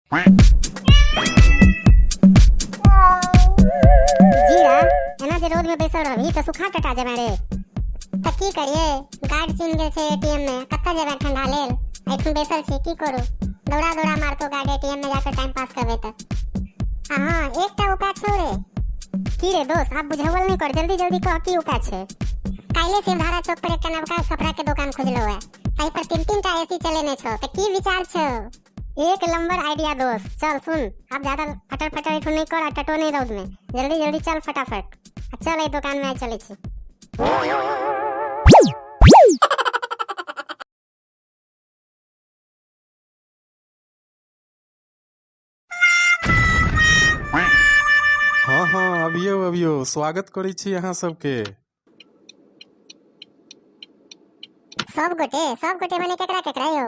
जीरा, एना जे रौद में बैसल रहबही तऽ सुखा टटा जेबे रे। तऽ की करिए, गार्ड चिन्ह गेल छै एटीएम में, कतऽ जेबे ठंडा लेल? एखन बैसल छी, की करू? दौड़ा दौड़ा मारतो गार्ड एटीएम में जाकर टाइम पास करबे तऽ। आ हाँ, एकटा उपाय छौ रे। की रे दोस्त, आब बुझावल नहीं कर, जल्दी जल्दी कह की उपाय छै। काल्हि शिवधारा चौक पर एकटा नवका कपड़ा के दुकान खुजलो है, ताहि पर तीन तीन टा एसी चलेने छौ, तऽ की विचार छौ? एक नंबर आइडिया दोस्त। चल सुन, अब ज्यादा फटर फटर एठू नहीं कर आ टटो नहीं रौद में, जल्दी जल्दी चल फटाफट। आ चल एहि दुकान में आइ चलै छी। हँ हँ, अबियौ अबियौ, स्वागत करै छी अहाँ सबके। सब गोटे, सब गोटे मने केकरा केकरा यौ?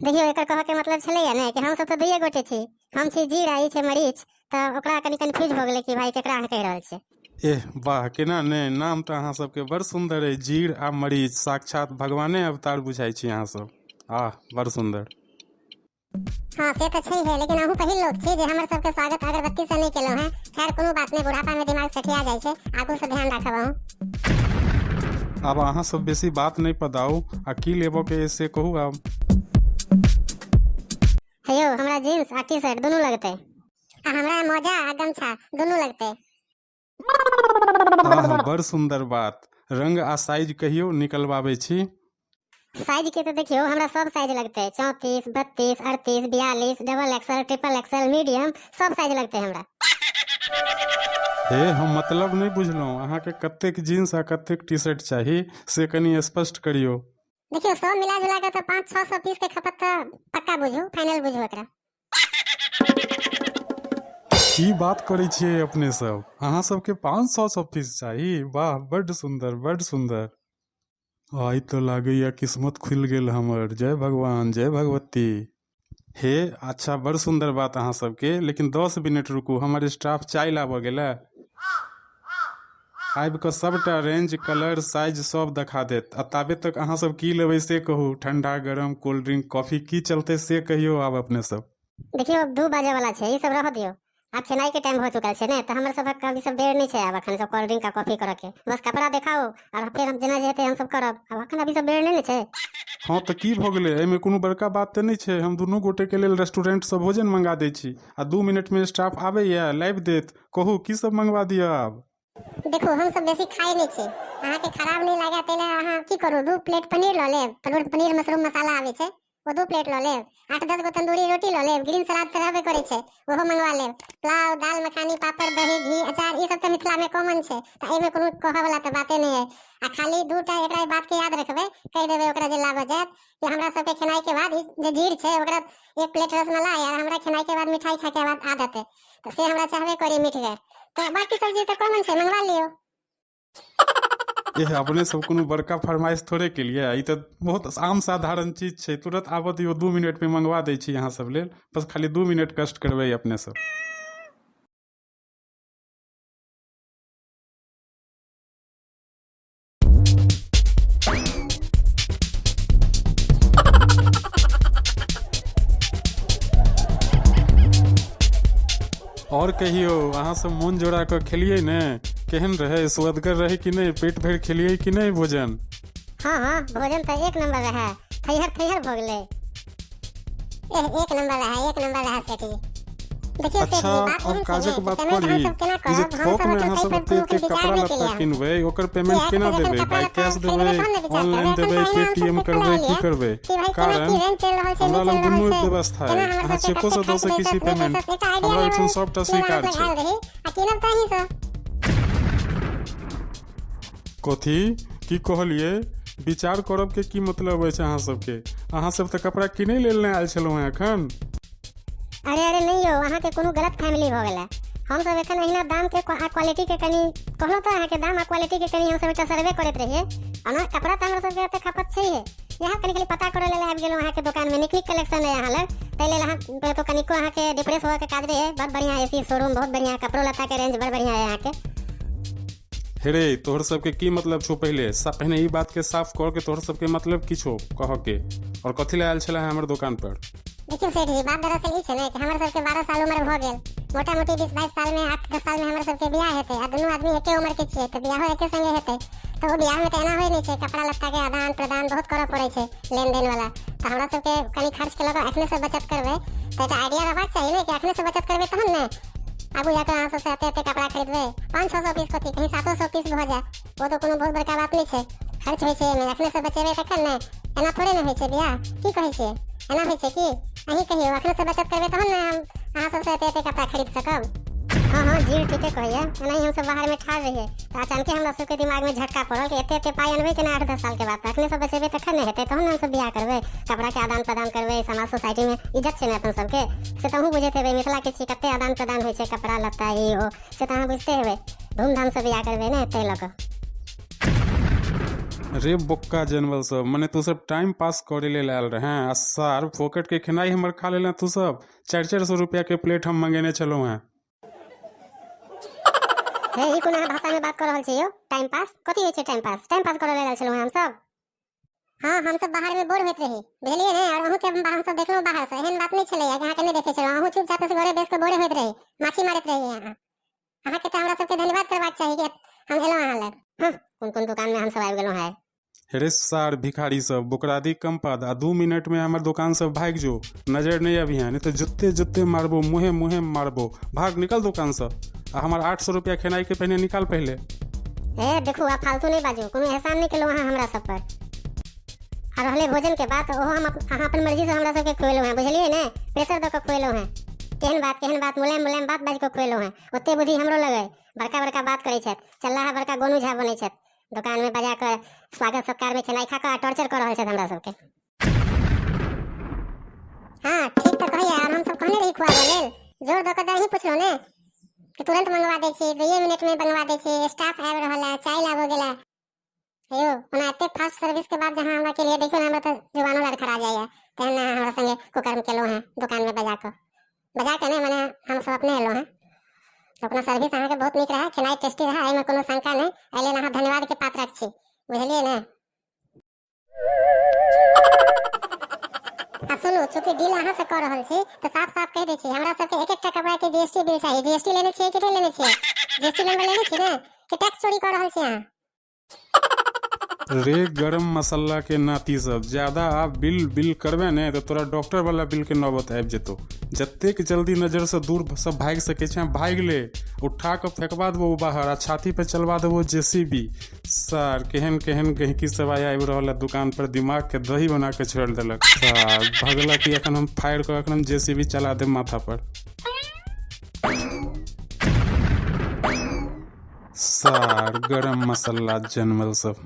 देखियौ, एकर कहऽ के मतलब छलैया ने कि हमसब तऽ दुइये गोटे छी, हम छी जीरा, ई छै मरीच, तऽ ओकरा कनि कन्फ्यूज भऽ गेलै कि भाई केकरा अहाँ कहि रहल छियै। एह वाह, केना ने, नाम तऽ अहाँ सबके बड़ सुन्दर अइ, जीर आ मरीच, साक्षात भगवाने अवतार बुझाइ छी अहाँ सब, आह बड़ सुन्दर। हाँ से तऽ छैहे, लेकिन अहूँ पहिल लोक छी जे हमर सबके स्वागत अगरबत्ती से नहि केलहुँ हेँ। खैर कोनो बात नहि, बुढ़ापा में दिमाग सठिया जाइ छै, आगू से ध्यान राखब अहूँ। आब अहाँ सब बेसी बात नहि पदाउ आ की लेबऽ के से कहू आब। हे यौ, हमरा जींस आ टी शर्ट दुनू लगतै। आ हमरा मोजा आ गमछा दुनू लगतै। आह बड़ सुन्दर बात, रंग आ साइज कहियौ, निकलबाबै छी। साइज के तऽ देखियौ, हमरा सब साइज लगतै, 34, 32, 38, 42, double XL, triple XL, medium, सब साइज लगतै हमरा। हे, हम मतलब नहि बुझलहुँ, अहाँके कतेक जींस आ कतेक टी शर्ट चाही से कनि स्पष्ट करियौ। देखियौ, सब मिला जुला कऽ तऽ 500-600 पीस के खपत तऽ पक्का बुझू, फाइनल बुझू एकरा। की बात करै छियै अपने सब, अहाँ सबके 500 पीस चाही? वाह, बड्ड सुन्दर, बड्ड सुन्दर। आइ तऽ लागैया किस्मत खुलि गेल हमर, जय भगवान, जय भगवती। हे अच्छा, बड़ सुन्दर बात अहाँ सबके, लेकिन 10 मिनट रुकू, हमर स्टाफ चाय लाबऽ गेलै, आबि कऽ सबटा रेंज, कलर, साइज सब देखा देत। आ ताबे तक अहाँ सब की लेबै से कहू, ठंडा, गरम, कोल्ड ड्रिंक, कॉफी की चलतै से कहियौ आब अपने सब। देखियौ, अब 2 बाजऽ वाला छै, ई सब रहऽ दियौ, आब खेनाइ के टाइम भऽ चुकल छै ने, तऽ हमर सबक अभी सब देर नहि छै आब अखन सब कोल्ड ड्रिंक आ कॉफी करऽ के, बस कपड़ा देखाउ और फेर हम जेना जे हेतै हम सब करब, आब अखन अभी सब बेर नहि ने छै। हँ तऽ की भऽ गेलै, एहिमे कोनो बड़का बात तऽ नहि छै, हम दुनू गोटेके लेल रेस्टोरेंटसँ भोजन मंगा दै छी आ 2 मिनटमे स्टाफ आबैया, लाबि देत, कहू की सब मंगवा दिअ आब? देखू, हम सब बेसी खाइ नहि छी, अहाँके खराब नहि लागए ताहि लए अहाँ की करू, 2 प्लेट पनीर लऽ लेब, पनीर मशरूम मसाला आबै छै ओ 2 प्लेट लऽ लेब, 8-10 गो तंदूरी रोटी लऽ लेब, ग्रीन सलाद तऽ रहबे करै छै ओहो मंगवा लेब, पुलाव, दाल मखानी, पापड़, दही, घी, अचार, ई सब तऽ मिथिला में कॉमन छै, तऽ एहिमे कोनो कहऽ वाला तऽ बाते नहि अइ। आ खाली 2टा एकरा बात के याद रखबै, कहि देबै ओकरा जे लाबऽ जायत कि हमरा सबके खेनाइ के बाद ई जे जीर छै ओकरा 1 प्लेट रसमलाई आर हमरा खेनाइ के बाद मिठाई खाय के बाद आदत है, तऽ से हमरा चाहबे करी मीठगर, तऽ बाकी सब चीज तऽ कॉमन छै, मंगवा लियौ। एह, अपने सब कोनो बड़का फरमाइश थोड़े केलियै, ई तऽ बहुत आम साधारण चीज छै, तुरंत आबऽ दियौ, 2 मिनट में मंगवा दै छी अहाँ सब लेल, बस खाली 2 मिनट कष्ट करबै अपने सब। और कहियौ, अहाँ सब मोन जोड़ा कऽ खेलियै ने? केहन रहै, सुअदगर रहै कि नहि? पेट भरि खेलियै कि नहि भोजन? हाँ हाँ, भोजन तऽ एक नंबर रहै, थैहर थैहर भऽ गेलै। एह, एक नंबर रहै, एक नंबर रहै सेठ जी। देखियौ सेठ अच्छा, जी, बात अब एहन छै काजक ने कि बात पेमेंट करी। हमसब केना ई जे करब, थोक हमसब में एखन अहाँ ताहि सब पर एते कोनो एते विचार कपड़ा नहि लत्ता केलियै। किनबै, ओकर पेमेंट किएक केना तऽ जखन देबै? कपड़ा बाय लत्ता कैश खरीदबै देबै, तहन ने विचार ऑनलाइन करबै। एखन देबै, तऽ अहिना हमसब पेटीएम देखऽ करबै, की लागलियै करबै? कि भाई केना की कारण रेंज चलि रहल छै, हमरा नहि लग चलि रहल दुनू छै, व्यवस्था केना अइ, हमर अहाँ सबके चेको कते सँ दऽ खर्च सकै छी बैसत, नहि पेमेंट, बैसत, एकटा आइडिया हमरा नहि ओहिठाम बनल सबटा कि स्वीकार अहाँ छै। लग आयल रही आ कीनब तऽ अहींसँ। कथी की कहलियै? विचार करब के की मतलब अछि अहाँ सबके? अहाँ सब तऽ कपड़ा किनै लेल नहि आयल छलहुँ हेँ एखन। अरे अरे नहि यौ, अहाँके कोनो गलत फैमिली भऽ गेल है। हमसब एखन अहिना दाम के आ क्वालिटी के कनि कहलहुँ तऽ अहाँके दाम आ क्वालिटी के कनि हमसब एकटा सर्वे करैत रहियै। ओना कपड़ा तऽ हमरा सबके एते खपत छैहे, इएह कनि खाली पता करऽ लेल आबि गेलहुँ अहाँके दोकानमे। नीक नीक कलेक्शन अइ अहाँ लग, ताहि लेल अहाँ तो कनिको अहाँके डिप्रेस होबऽके काज नहि अइ। बड़ बढ़िआँ एसी शोरूम, बहुत बढ़िआँ कपड़ो लत्ताके रेंज बड़ बढ़िआँ अइ अहाँके। हे रे, तोहर सबके की मतलब छौ? पहिले पहिने ई बात के साफ कर के तोहर सबके मतलब की छौ कहऽ के, और कथी लए आयल छलै हमर दोकान पर? देखियौ सेठ जी, बात दरअसल ई छै ने कि हमर सबके 12 साल उम्र भऽ गेल, मोटा मोटी 20-22 साल में 8-10 साल में हमर सबके बियाह हेतै आ दुनू आदमी एके उम्र के छियै तऽ बियाहो एके संगे हेतै। तऽ ओ बियाह में तऽ एना होइ नहि छै, कपड़ा लत्ता के आदान प्रदान बहुत करऽ पड़ै छै लेन देन वाला। तऽ हमरा सबके कनि खर्च के लऽ कऽ एखने से बचत करबै तऽ एकटा आइडिया रहबाक चाही ने कि एखने से बचत करबै तहन ने आगू जाकऽ अहाँ सबसँ एते एते कपड़ा खरीदबै। 500-600 पीस कथी, कहीं 700 पीस भऽ जाय, ओ तऽ कोनो बहुत बड़का बात नहि छै। खर्च होइ छै एहिमे, एखने से बचेबै तखन ने, एना थोड़े ने होइ छै बियाह। की कहै छियै, एना होइ छै की? अहीं कहियौ, एखने से बचत करबै तहन ने हम अहाँ सबसँ एते एते कपड़ा खरीद सकब। हाँ हाँ जीव ठीके कहैया। एनाही हमसब बाहर में ठाढ़ रहियै तऽ अचानके हमरा सबके दिमाग में झटका पड़ल कि एते एते पाइ अनबै केना 8-10 साल के बाद। अखने सब बचेबै तखन ने हेतै, तहन ने हमसब बियाह करबै, कपड़ा के आदान प्रदान करबै। समाज सोसाइटी में इज्जत छै ने अपन सबके, से तऽ अहूँ बुझैत हेबै, मिथिला के छी, कते आदान प्रदान होइ छै कपड़ा लत्ता ई ओ, से तऽ अहाँ बुझिते हेबै। धूमधाम से बियाह करबै ने, ताहि लऽ कऽ। रे बोक्का जानवर सब, मने तू सब टाइम पास करे लेल आयल रहे आ सार फोकट के खेनाइ हमर खा लेले तू सब। 400-400 रुपया के प्लेट हम मंगेने छलहुँ हेँ। हे ई कोन अहाँ भाषा में बात कऽ रहल छी यौ? टाइम पास कथी होइ छै? टाइम पास, टाइम पास करऽ लेल आयल छलहुँ हमसब। हाँ हमसब बाहर में बोर होइत रही, बुझलियै ने? और अहूँके हमसब देखलहुँ बाहर से, एहन बात नहि छलैया कि अहाँके नहि देखै छलहुँ। अहूँ चुपचाप से घरे बैस कऽ बोरे होइत रही, माछी मारैत रही अहाँ। अहाँके तऽ हमरा सबके धन्यवाद करबाक चाही कि हम एलहुँ अहाँ लग। हाँ, कोन कोन दुकान में हमसब आबि गेलहुँ है। रे सार भिखारी सब, बोकरादी कम पाद आ 2 मिनट में हमर दुकान से भागि जो, नजर नहीं अभी नहीं तो जुत्ते जुत्ते मारबो, मुहे मुहे मारबो। भाग निकल दुकान से आ हमर 800 रुपया खेनाइ के पहिने निकाल पहले। ए देखू, आप फालतू नहीं बाजू, कोनो एहसान नहीं केलहुँ अहाँ हमरा सब पर। आ रहले भोजन के बात, ओहो हम अहाँ अपन मर्जी से हमरा सबके खुएलहुँ हैं, बुझलियै ने? प्रेशर दऽ कऽ खुएलहुँ हैं। केहन बात, केहन बात, मुलायम मुलायम बात बाजि कऽ खुएलहुँ हैं। ओते बुद्धि हमरो लगे, बड़का बड़का बात करै छथि, चल्ला है बड़का गोनू झा बनै छथि, दुकान में बजा कऽ स्वागत सत्कार में खेनाइ खा कऽ टॉर्चर कऽ रहल छथि हमरा सबके। हाँ ठीक तऽ कहैया, और हमसब कहने रही खुआबऽ लेल, जोर दऽ कऽ तऽ अहीं पुछलहुँ ने कि तुरंत मंगवा दै छी, 2 मिनट में बनवा दै छी, स्टाफ आबि रहल है, चाय लाबऽ गेला। हेयौ ओना एते फास्ट सर्विस के बाद जहाँ हमरा के लिए देखियौ ने, हमरा तऽ जुबानो लड़खड़ा जाइया, तेहन ने हमरा संगे कुकर्म केलहुँ हेँ दुकान में बजा कऽ, बजा कऽ नहि मने हमसब अपने एलहुँ हेँ। अपना सर्विस अहाँके बहुत नीक रहै, खेनाइ टेस्टी रहै, एहिमे कोनो शंका नहि, एहि लेल अहाँ धन्यवाद के पात्र छी, बुझलियै ने? आ सुनू, चूँकि डील अहाँ से कऽ रहल छी तऽ साफ साफ कहि दै छी, हमरा सबके एक एकटा कपड़ा के जीएसटी बिल चाही। जीएसटी लेने छियै कि नहि लेने छियै? जीएसटी नंबर लेने छी ने, कि टैक्स चोरी कऽ रहल छी अहाँ? रे गरम मसाला के नाती सब, ज्यादा आप बिल बिल करबे ने तो तोरा डॉक्टर वाला बिल के नौबत आबि जेतौ। जतेक जल्दी नजर से दूर सब भागि सकै छै भागि ले, उठा कऽ फेंकवा देबो बाहर आ छाती पे चलवा देबो जेसीबी। सार केहन केहन गहिकी सब आइ आबि रहल है दुकान पर, दिमाग के दही बना के छोड़ि देलक। सार भगला कि एखन हम फाड़ि कऽ एखन हम जेसीबी चला देब माथा पर। सार गरम मसाला जनमल सब।